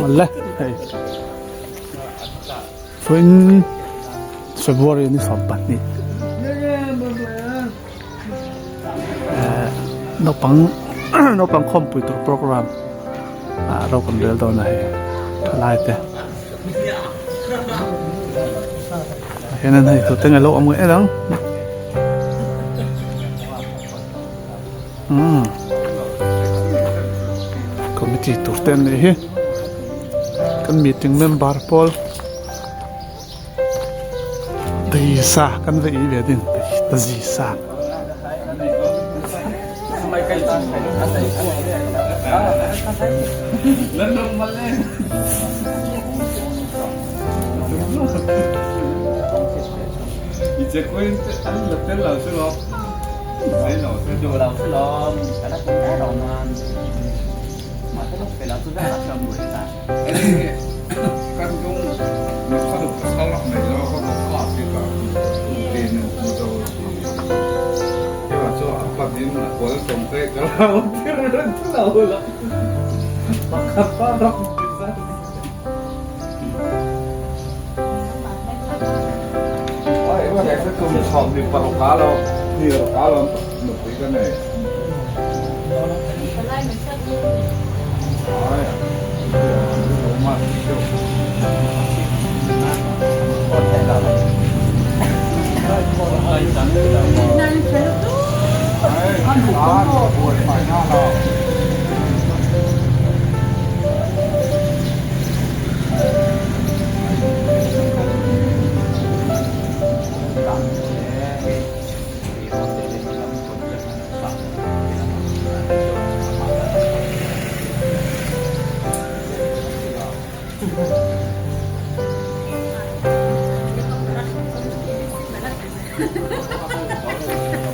Le hei. Fuin February ni 12. Naupang naupang khawmpui tur program ro kan rel dawn a hei thalai te. Hian hei tute nge lo awm nge ang. Committee tur te an nih hi kan meeting member pawl taisa kan va ei ve ding tazisa.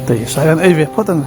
Tei sai an ei ve phawt ang.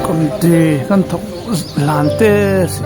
Committee kan thawk hlan te si.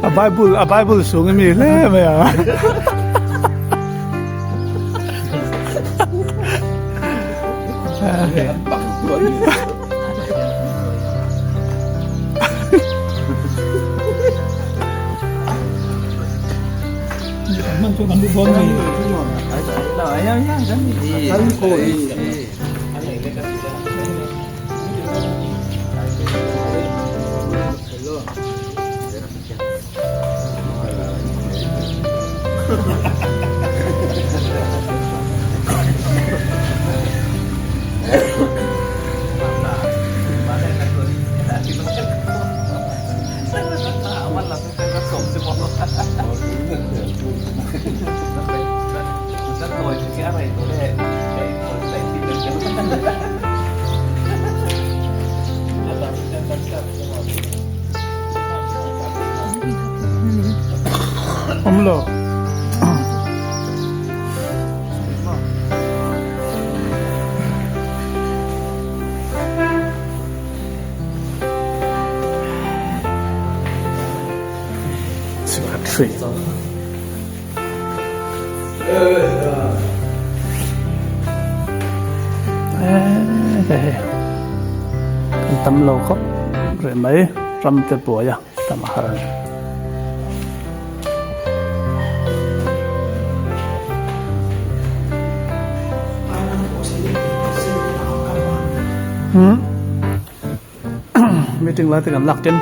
A Bible a Bible sung mi hle mai a. Um lo. Kan tam lo khop rih mai ram te buai a tam a har. Hmm. Meeting lai te kan lak ten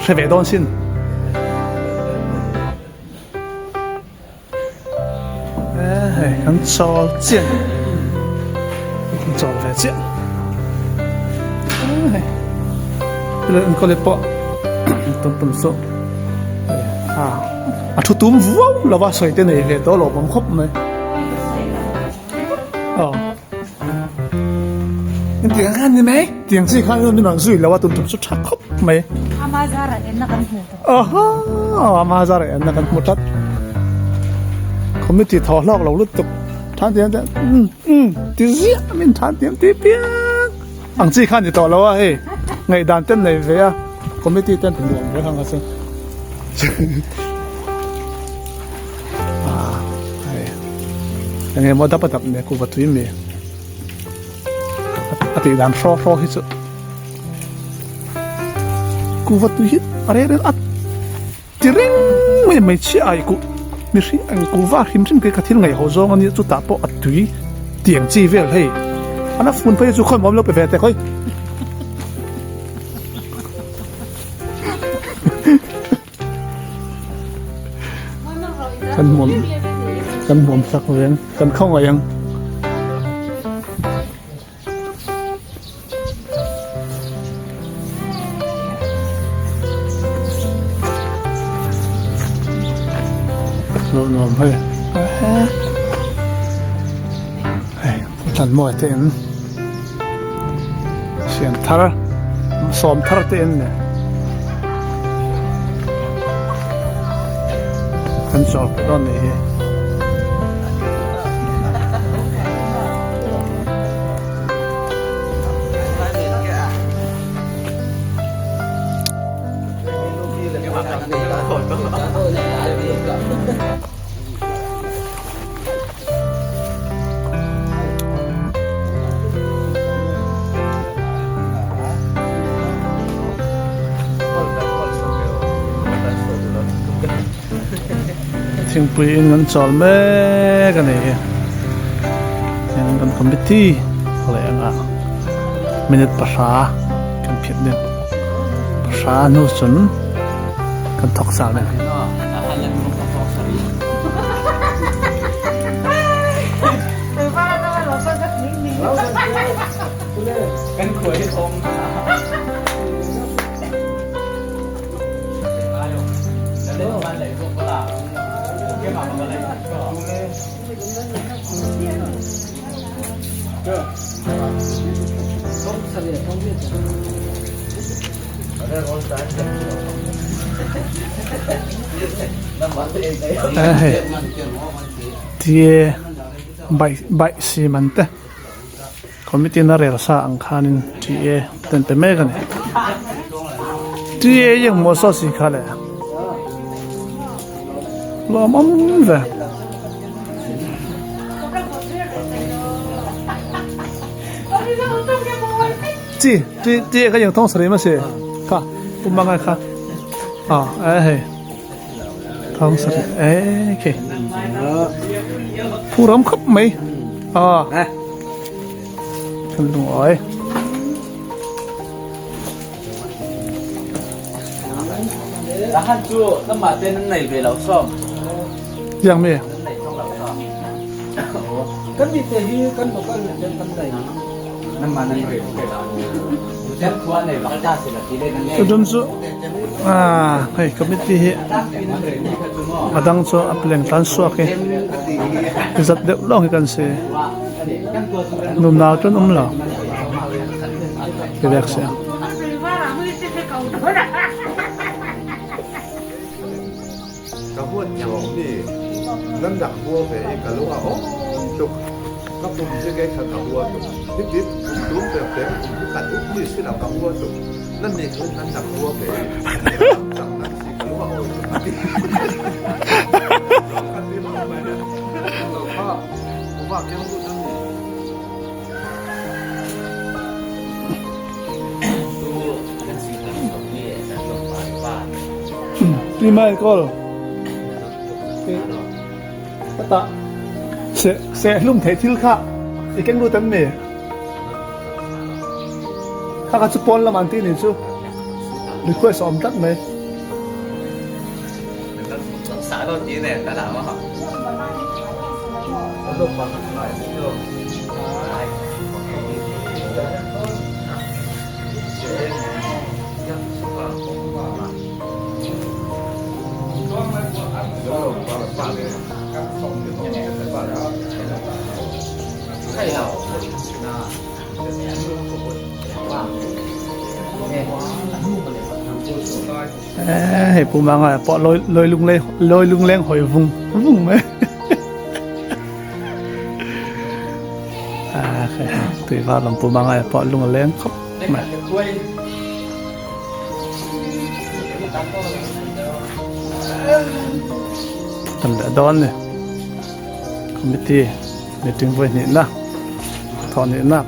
hre ve dawn sin. Hei kan chawl chiah. Kan chawl ve chiah. Hei. Pile kole pawh tum tum su. Ha. A thu tum vuau lova soi te nei ve to lo bom khop mai. Oh. Tiang khan ni mai. Tiang chi khan ni mang zui lo a tum tum su tha khop mai. Ama zara en na kan hmu Aha, ama zara en na kan hmu tlat. Committee thaw hlawk lo lutuk. Than tiang te um um ti ziah min than tiang ti piang. Ang chi khan ni tawh lo a hei. Ngaih dan ten nei ve a. Committee ten ti nuam ve hang a chu. Ah, hei. Enge maw dap a dap ne ku va tui mi. A tih dan hraw hraw hi chu. Kuhva tui hi a rel rel a ti reng mai hmeichhia ai kuh mihring ang kuhva hrim hrim khi ka thil ngaih ho zawng a nia chutah pawh a tui tiang chi vel hei an a fun phei chu khawi maw lo pe ve teh khawi. Kan hmuam kan hmuam sak veng kan khawngaih ang. Nuam hei hei tlan mawi te in siam thar sawm thar te in ni kan chawl dawn ni hi. Thingpui in kan chawl mek a ni hi hian kan committee leh anga minute pahra kan phiat deuh pahra hnu cun kan thawk sal deuh. Tie baih si man te committee na rel sa ang khanin TA ten pe mek a ni TA hi engmaw saw si kha le lawmawm ve. Chi chi chi ka yang thong sari ma si kha pumba ngai kha à ấy hei thong sari ấy okay phu ram khắp mấy à kan lung oi Lahan cu kanmah te nan nei ve lo som. Yang mi. Nan nei thong lo som. Kan mi te hi kan local ten kan nei. Nan ma nan re ke. Kan khua nei bak ta se la ti le nan nei. Tudun cu ah hei committee hi adang cu a pleng tlan suak i zat deuh lawng hi kan si. Nunau cun um lo. Ti vek si. Ka huat cawng mi nan rak hua ve i ka lung a awm tuk. Ka pum cu kei kha ka hua tuk. Hitin kum tum pekpek kum khat uk mi si lo ka hua tuk. Nan nih cun nan rak hua ve i cang nan si ka lung a awi tuk a ti. Ni mai kawl. Ta se se hlum thei thil kha i keng ru tan mi. Kha ka chu pawn lam an ti ni chu. Request om tlat mai. Hei pu mang ai pawh loi loi lung le loi lung leng hoi vung vung mai. Ah, tuiva lam pu mang ai pawh lung a leng khop mai. Kan le dawn ni. Committee meeting voi hnih na thawh hnih nak.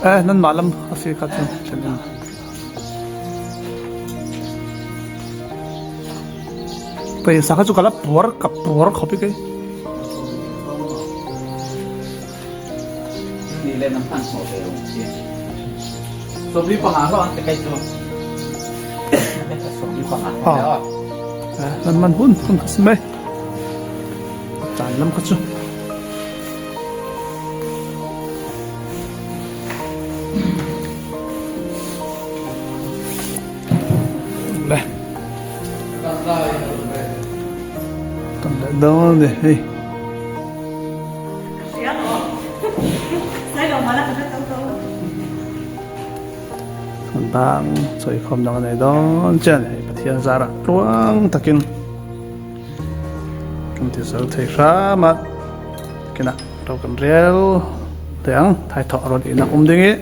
Eh nan mah lam a si kha cu thlen in. Paisa kha cu ka la puar ka puar khop i kei. Ni le nam hman hmuh ve rung si. Sawmli panga lo an te kai cu. Sawmli panga. Ah. Nan man hun hun kha si mei. Caan lam kha cu. Le. Kan le dawn ni hei. Dang choi khom dang nei dawn chen hei Pathian zarah tluang takin kan ti zel thei hram a kina ro kan rel tiang thai thawh ron inak um ding i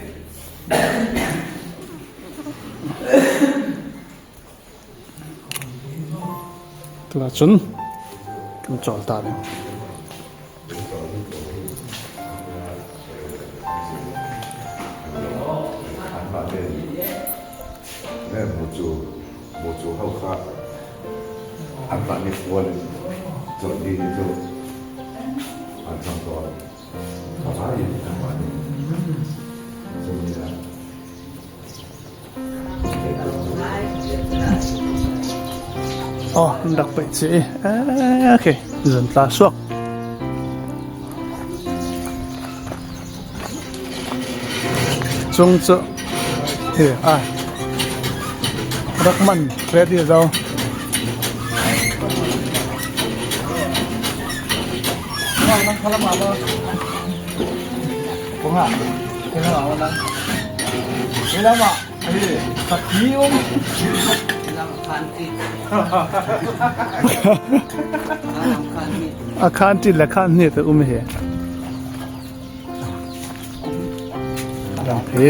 Tuna cun kan cawl ta ding. Oh, an rak paih chih i okay, zan tla suak. Cung cu hi a rak man ready zo. A khan ṭin le khan hne te um hi. Rang phe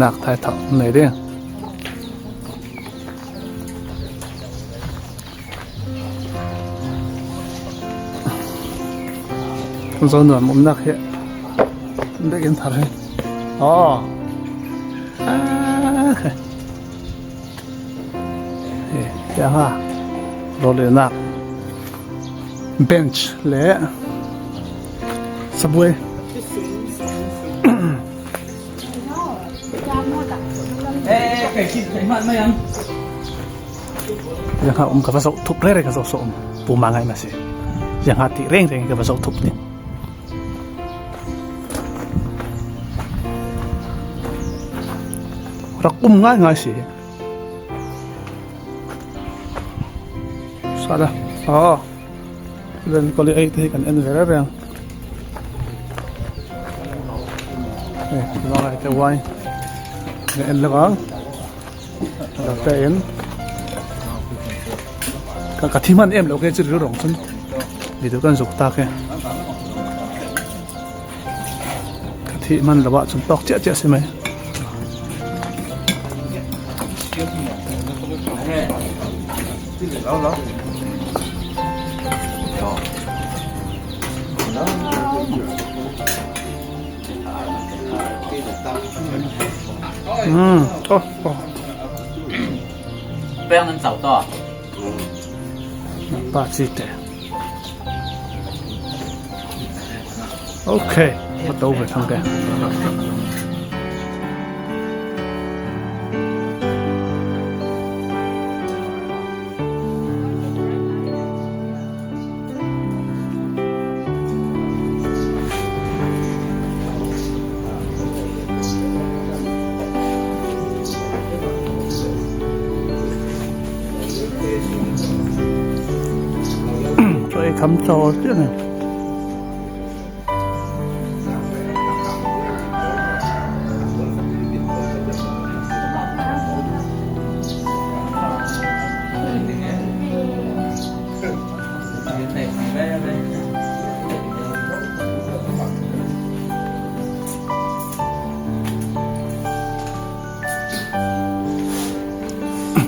nak thai thak nei ding. Zonuam umnak hi biakinn thar hi. Oh. Ah. Tiang ah rawlehnak bench le subway. Yang ha um ka va zoh thup re re ka zoh so um puma ngai ma si. Yang ha ti reng reng ka va zoh thup ni. Rak um ngai ngai si. Sada. Oh. Len koli ei te kan en ve reng. Eh, lai te wai. Ne en lawang. Rak te in. Ka ka thiman em lo ke chi ru rong chun. Mi tu kan zuk ta ke. Ka thi man lawa chun tok chia chia si mai. Oh, oh. 不要能找到。 Pa chi te. Okay, ma to ve thang ke. Cho ei kham chaw chiah ni.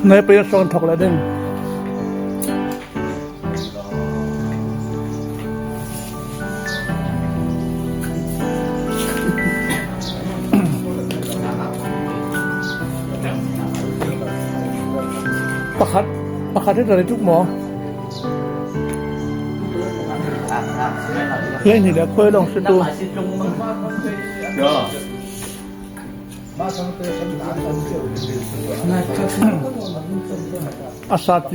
Nay pa yung thok la ding. Pakhat pakhat hi rai tuk maw? Lei ni le khuai lawng si tu. A sat i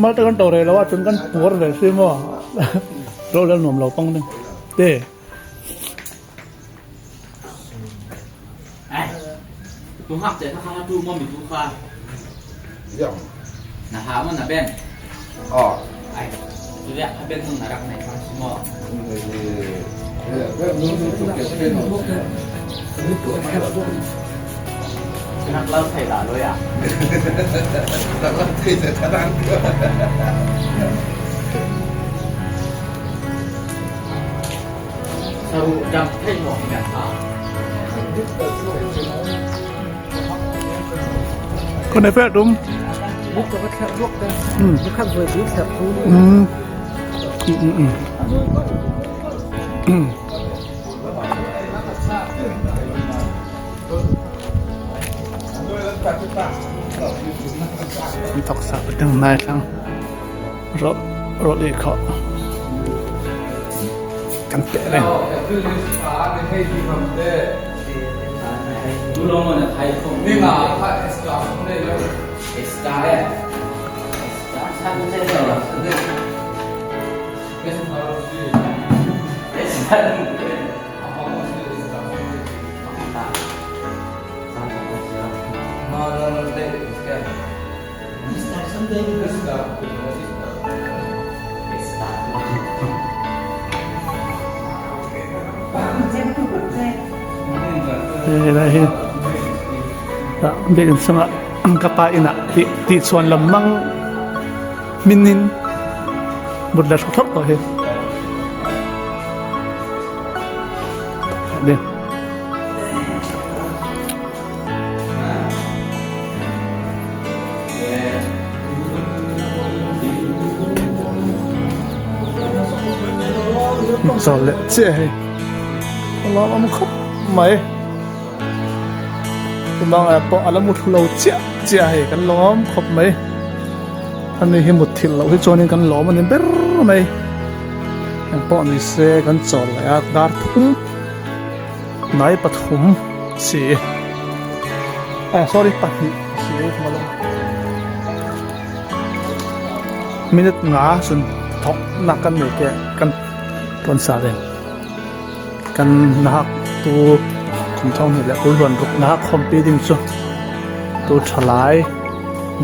mal te kan to re lo ahcun kan puar ve si maw? Ro le nuam lo pang ding. Te. Tu hak te kha tu mo mi tu kha. Na ha mo na ben. Oh. Ai. Tu ya kha ben nung na rak nei kha si mo. Nak lau thai la lo ya. Nak lau thai la thanan. Saru dam thai mo ya ha. Con này phải đúng. Buk ka thla buk ta. Buk kha voi buk thla thu. Ừ. Ừ ừ. Ừ. Thok sa tang nai thang. Ro ro le kho. Kan te re. Đây hi. Biakinn chungah ka pa inn ah ti chuan lam mang min in but la thok to hi. Đi. Chawl leh chiah hei. A lawmawm khawp mai. Tumang ah pawh a la mu thlu lo chiah chiah hei kan lawm khawp mai. Ani hi mutthilh loh hi chuanin kan lawm a ni ber mai. Engpawh ni se kan chawl leh a dar thum nai pathum si eh sorry pahnih si malawm. Minute nga chun thawk nak kan nei te kan tuan sa ven. Kan nahak tu kum thong hnih le kul hluan ruk nahak khawmpi ding cu tu thalai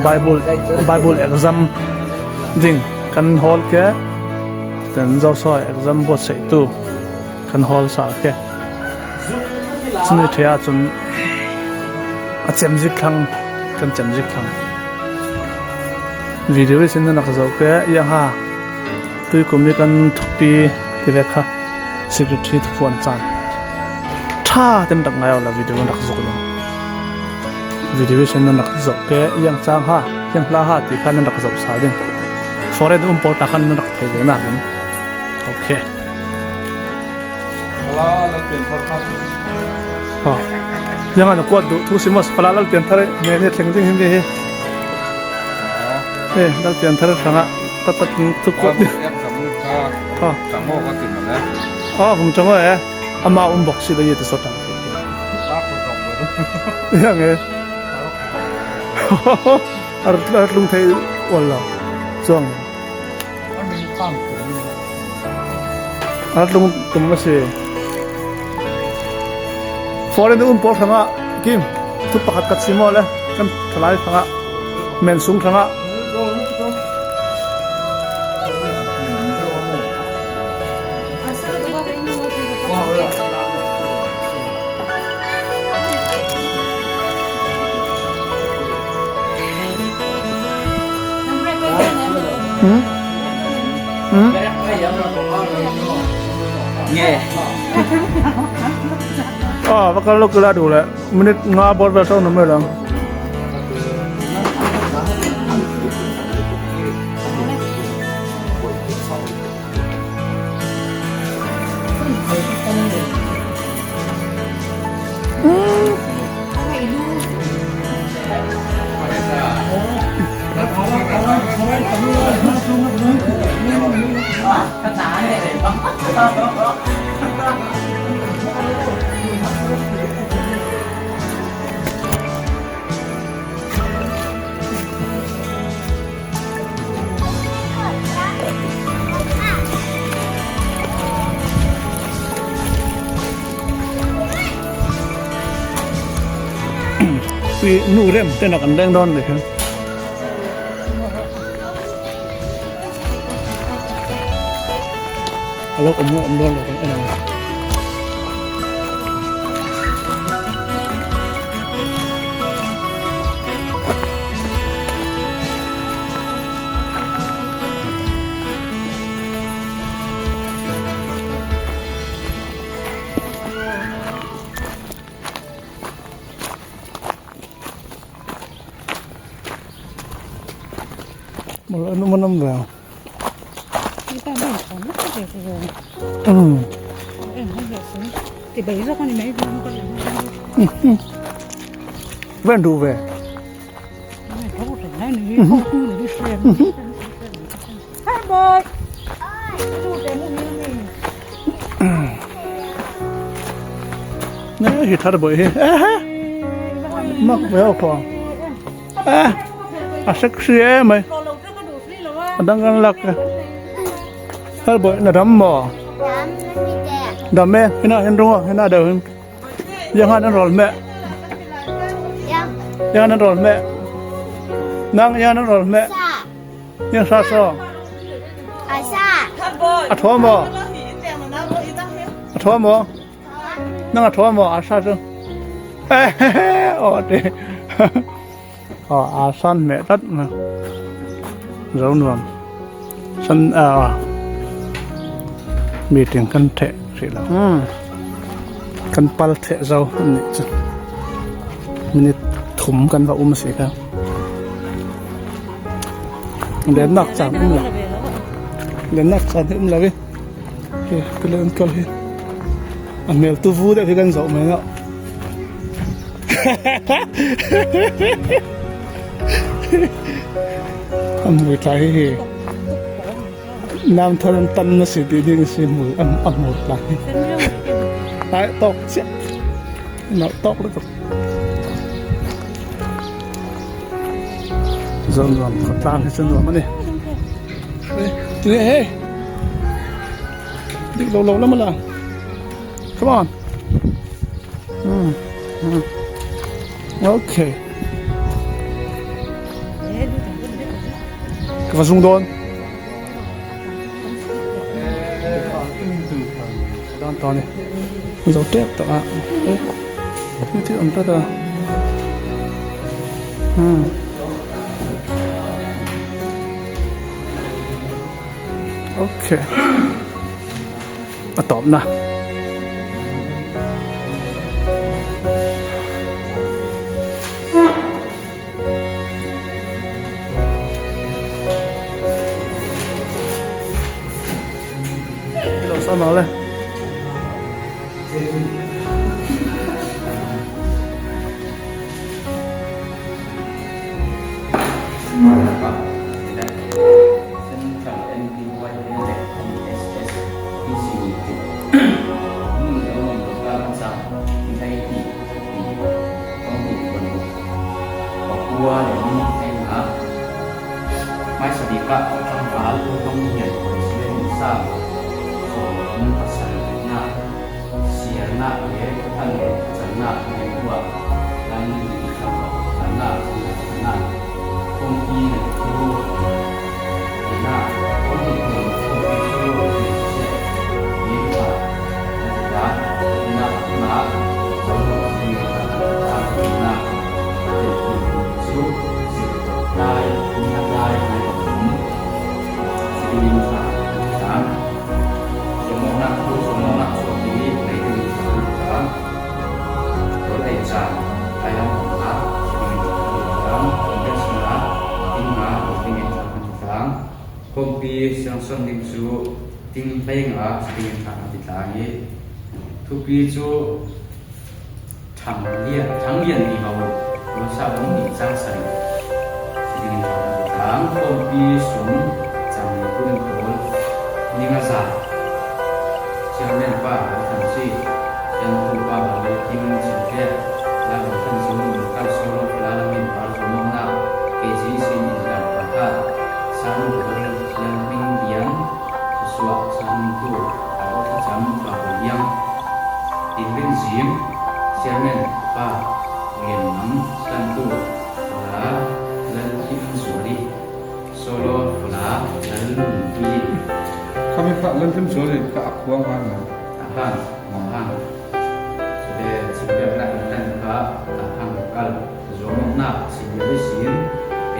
Bible Bible exam ding kan hall ke ten zo soi exam buatsaih tu kan hall sa ke chuni thea cun a cemzik thlang kan cemzik thlang video sin na nak zo ke yang ha tuikum i kan thupi ti ve kha secretary thupuan caan tha ten rak ngai la video rak zok lo video sin na rak zok ke yang chang ha yang hla ha ti kha nan rak zok sa ding foreign um por ta khan nan rak thei ve na hin okay Yang an kuat duh thu si mas pala lal pian thar me ne thleng ding hin hi. Eh lal pian thar hranga tat tat thu kuat ni. Ha. Ah vung chango eh ama um bok si ba ye te sota. Yang eh. Ar ar lung thei wala. Chuang. A tlung tum a si. Foreign um pawl hrangah kim thu pakhat kat si maw le kan thalai hrangah men sung hrangah Ah, va kal lo kila du le minute nga bor vel so na mai lang. Nu rem te nak an leng dawn ni khan. Alo om om dawn lo kan en ang. Manam vào. Ừ. Ven đủ về. Nè, hi thar boi hi. Mak ve o kho. Eh, a sexy em mai. A dang kan lak. Thar boi na dam mo. Dam e, hina hin rungo, hina deuh hin. Yang han an rol meh. Yang han an rol meh. Nang yang an rol meh. Yang sa so. A thaw maw? A thaw maw? Nang a thaw maw? A sa cu. Aw te. Aw a san meh tlat ma. Zo nuam. San a meeting kan theh hrih lo. Kan pal theh zo an nih cu. Minute thum kan va um a si kha. Lennak caan um lo. Lennak caan hi um lo i. Hi tile an kal hi. A hmel tu vu deuh hi kan zoh men ah. A mui tlai hi hi. Nam thar an tan na si ti ding si mui a mur tlai. Ai tok chiah. Nau tok le tuk. Zon nuam tlang hi cu nuam ani. Hey, hey. Dik lo lo lam la. Come on. Okay. Ka va zung dawn. Dan ta ni. Zo tep tak a. Ni thil om ta ta. Okay. A tawp na. Lo sama le. Central NPY le NSS PCU Hmaisa bik ah tlangval hmang hian President sang 27 siarnak le khuathang le thlacamnak ngeih ruah Laimi mipi hramthawk thannak thannak phungki le thu tinak phungki phung phungki cu mi siseh min kha an ti ta tinak nak zohnak mi kha an ti ta tinak cu lai lai nai pathum siling kha an ti ta Sawmawknak cu sawmawknak chuak i leiding kha an ti ta Rawl ei caan thailam kongah siling kha an ti cang Convention ah inn nga ding in an ti tlang Kompi siangson ding cu ting hlei nga siling in an ti tlang i thupi cu Ṭhanglian mi ho Rosa bung nih cang sarih siling in an ti tlang Kompi sum cang miphun pawl ninga za Chairman pa Ro Than Si Siangtu pa Bawi Kim Cinte La Ro Than Cung Local Solo Fala Lamin Par Zumawknak KG Sin Inland Pakhat Sang Pawl Liang Hming Lian Thluasuah Sangtu Ai Thlacam Pa Bawi Iang Tinrin Zim Chairman pa Lian Mang Tantu Fala Lal Kim Zuali Solo Fala Lal Lung Pui Kami kha Lal Kim Zuali ka akhuang han na. Ahan, ahan. Sule chimpiaknak in tan kha ahang kal zuamawknak senior sin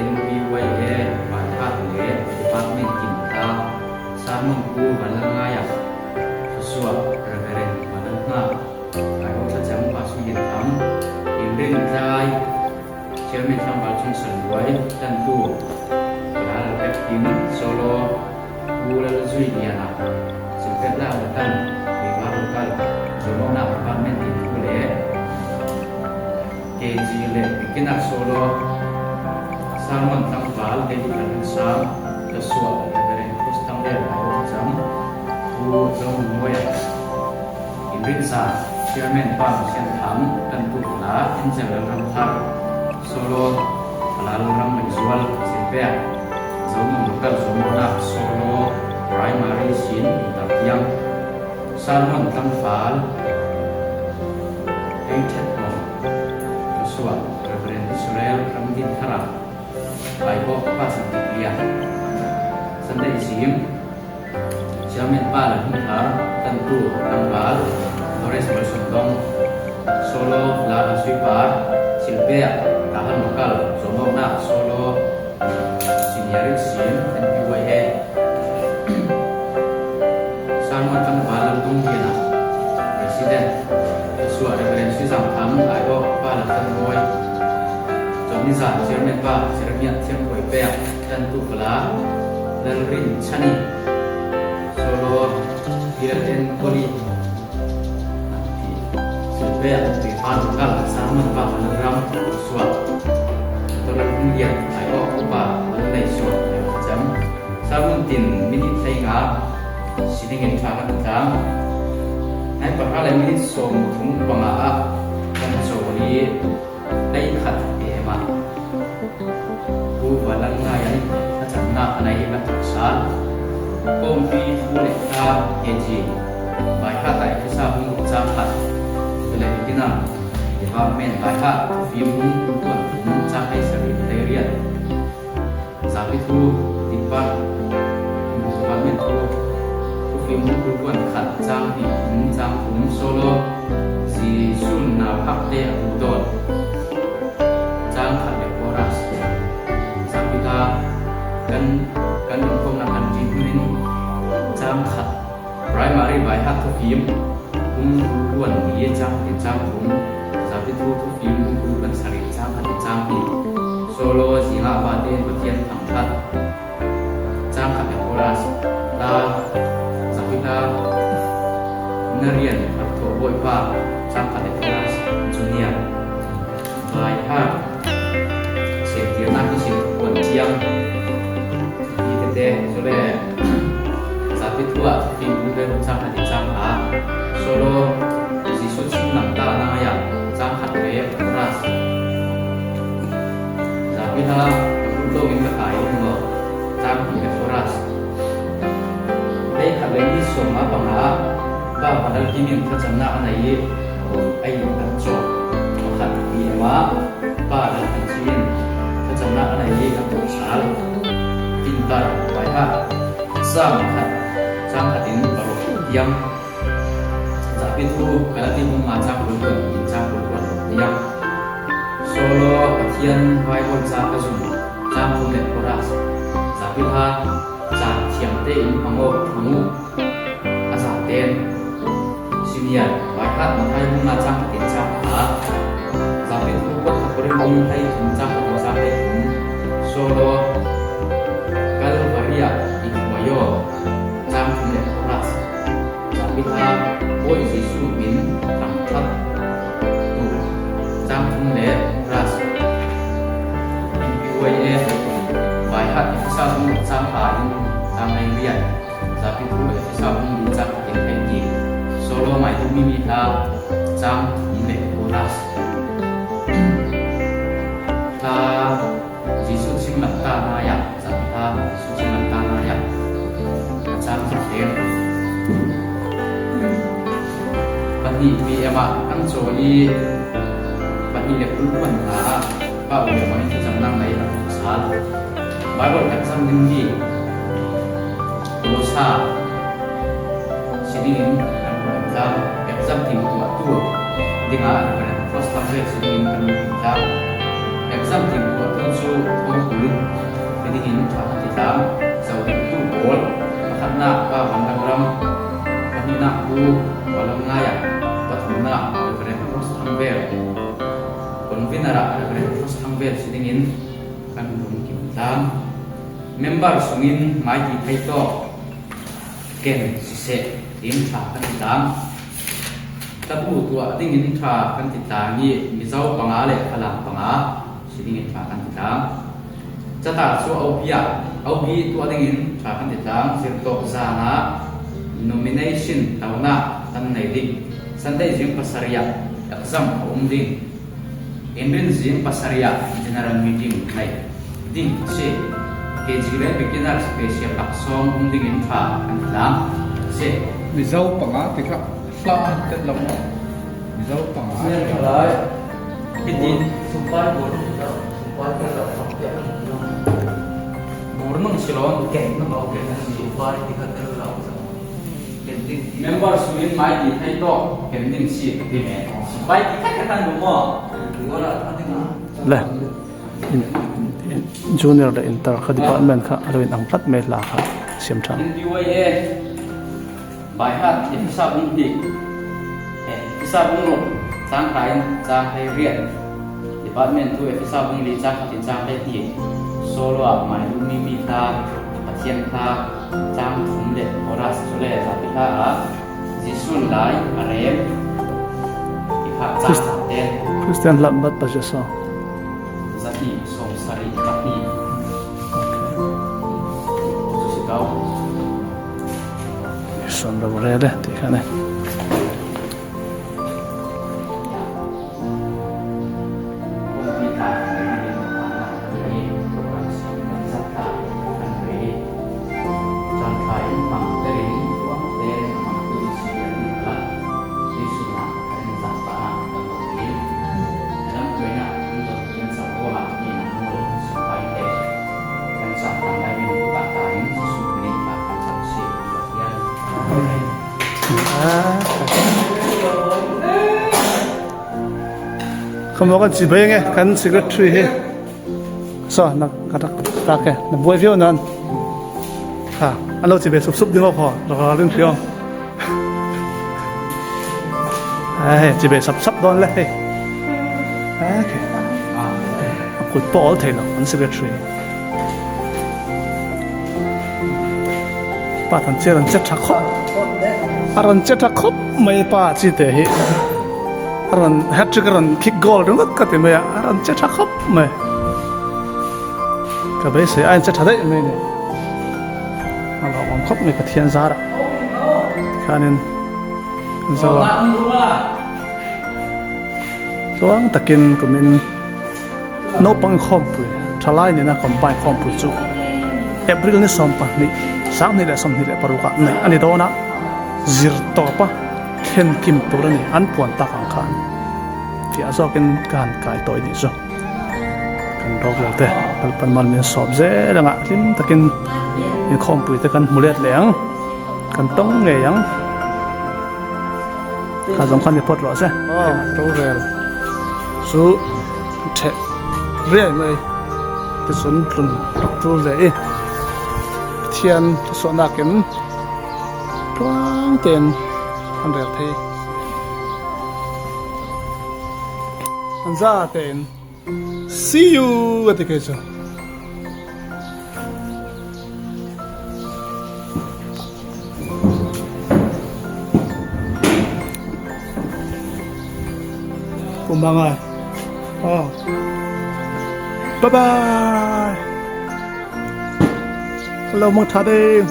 NPYA Vanhat le Department kin kha Salmon Pu Vanlalngaia Thluasuah Reverend Vanlalhngak Aiawh Thlacam Pa Sui Lian Thang Inrin Tlai Chairman Tlangval Cung San Luai Tantu Lal Pek Kim Solo Pu Lal Zui Liana Chimfetnak le tan Lima Local Zuamawknak Department in thu le KG le Bikinak Solo Salmon Tlangval David Lalhun Sang Joshua Reverend Chris Thang Le Aiawh Thlacam Pu Zo Muai Inrinza Chairman Pa Sian Thang Tantu Hla Angel Lalram Thar Solo Hla Lalram Meizual Silpek Zomong Local Zomonak Solo Primary Sin Tartiang Salmon Tlangval Ei Thet Aw Joshua Reverend Israel Ramdin Thara Aiawh Pa Santik Lian Sunday Zing Chairman pa le hmunthar tantu tlangval Lawrence Malsawmdong Solo La Sui Par Silpek Tahan Local Zuamawknak Solo Senior Sin NPYA Salmon tlangval Lamtung Lian ah President Joshua Reverend Sui Zang Thang aiawh pa le Than Mawi Cawnnizan Chairman pa Jeremiah Thiam Kawi Pek Tantu Pala Lalrin Chani Solo Pial Enkawli an ti. Sulpek an kal Salmon pa ram suak Tawlung Hung Lian aiawh upa an nei suak cam Salmon tin minute 15 si ding in tha kan tlang. Nai 10:35 ah kan cawl i 11 PM ah Pu Valang Ngai an thlacamnak a nei i kan thawk sal. Kawmpi thu le hla KG Baiha tai phisa hung chang khat tule kina department Baiha thufim hung tuan thum chang hei sari hlei riat zapi thu department thu thufim hung tuan khat chang hnih thum chang thum solo Jesuh nau hak te a tu dawt chang khat le chorus zapi ta kan kan inkhawmnak kan ṭi hmun in chang khat primary vai hat thufim kum ruan ni chang khat in chang thum zapi thu thufim kum kan sarih chang khat in chang hnih solo zingah va te Pathian thangṭhat chang khat le chorus la zapi ta na rian rak thawh Bawipa chang khat le chorus junior vai hat sertirnak hi sin thupuan thiang hi tete cule zapi thu ah thufim bu le chang khat in chang ha solo Jesuh chimnak ta na ya chang khat le chorus zapi hla ka put in ka kai mo chang hnih le chorus 11 le ni 15 pa padal kimin thlacamnak a nei i ai an cawk pakhat PM ah pa dal an cin thlacamnak a nei i a tuah sal tintar vai ha sang khat chang khat in paruk tiang zapi thu Galati bung nga chang kul tuan in chang kul tuan tiang solo Pathian Bible ca ka zum chang thum le chorus zapi hla caan thiang tein hmang hmangu a za ten senior vai hat Mathai bung nga chang khat in chang kha zapi thu kuat khat korin bung hlei thum chang khat in chang hlei thum solo Kalvaria i huayo chang thum le chorus zapi hla Bawi Jesuh min thangṭhat tu chang thum le chorus NPYA vai hat Efesa bung chang ha in chang hlei riat zapi thu Efesa bung li chang khat in hlei hnih solo ngai duhmi mi hla chang thum le chorus hla Jesuh chimnak ta na ya zapi hla Jesuh chimnak ta na ya a caan khat leng 2 PM ah kan cawl i 2:20 hna ah pa u le in thlacamnak lei a thawk sal. Bible kan cam dingmi Kolosa si dingin kan ruah tlang. Exam tim tuahtu dingah Reverend Cross Lamre si dingin kan ruah tlang. Exam tim tuahtu cu thawngkul ti dingin tha kan ti tlang. Zohdingtu pawl pakhatnak Pa Van Dang Ram, pahnihnak Pu Walam Ngaiah, pathumnak Reverend Cross Thang Vel, convener ah Reverend Cross Thang Vel si dingin kan lung kim tlang. Member sungin maiti thei tawk ken siseh tiin tha kan ti tlang. Tabu tuah dingin tha kan ti tlang i Mizo panga le Falam panga si dingin tha kan ti tlang. Cata cu Obi ah Obi tuah dingin tha kan ti tlang. Zirtawp zan ah nomination tonak kan nei ding. Sunday zing 7 ah exam a um ding. Inrin zing 7 ah general meeting neih ding a si. KG le beginner special laksawng um ding in tha kan ti tlang. A si. Mizo panga ti kha hla an tet lo maw? Mizo panga. Lai. Hitin Sumpai bur sumpai ke lo piak bur nang silon ken nang Okay, sumpai ti kha tel lo ken ding member suin mai ti thai to ken ding si ti me. Bai ti kha kan bu mo. wala ading Le junior le inter kha department kha alo in ang tlat mai hla kha siam tha. NBYA by heart Efesa bung hnih Efesa bung ruk chang hra in chang hlei riat department tu Efesa bung li chang khat in chang hlei hnih solo ah mai duhmi mi hla Pathian hla chang thum le Le chorus cu le zapi hla ah Jesuh lai a rem ti kha ca ten. Christian lamh bat pa jeso. Zati som sari pahnih. Cu si ko. Son lo re le ti kha ne. Kamo kan si bay nge kan secretary hi so na ka rak ta ke na buai viau nan ha an lo chi be sup sup ding kho ra rin phiong ai chi be sap sap don le hei okay kut pawl thei lo an secretary Pa than che ran che tha khop a ran che tha khop mai pa chi te hi a ran hat trick a ran kick goal ringawt ka ti mai a a ran che tha khop mai ka beisei a in che tha daih mai ni a lo awm khop mai Pathian zar ah khanin kan zo a tluang takin kumin Naupang khawmpui thalai nena combine khawmpui chu April ni 12 2026 ah neih a ni dawn a, zir tawpa thlen kim tur a ni an puan tak ang khan tih a zawkin ka han kai tawi nih chu. Kan rawk lo te Lalpan mal min sawp zel anga hlim takin inkhawmpui te kan hmu let leh ang, kan tawng ngei ang. Kha zawng khan mi phawt rawh se. Aw rorel chu theh riai mai tichuan tlun tul ve i Pathian thusuahnak in tluang tein an rel thei. An za tein see you a ti kei cu. Kumanga. Oh. Bye bye. Hello, mang tha ding.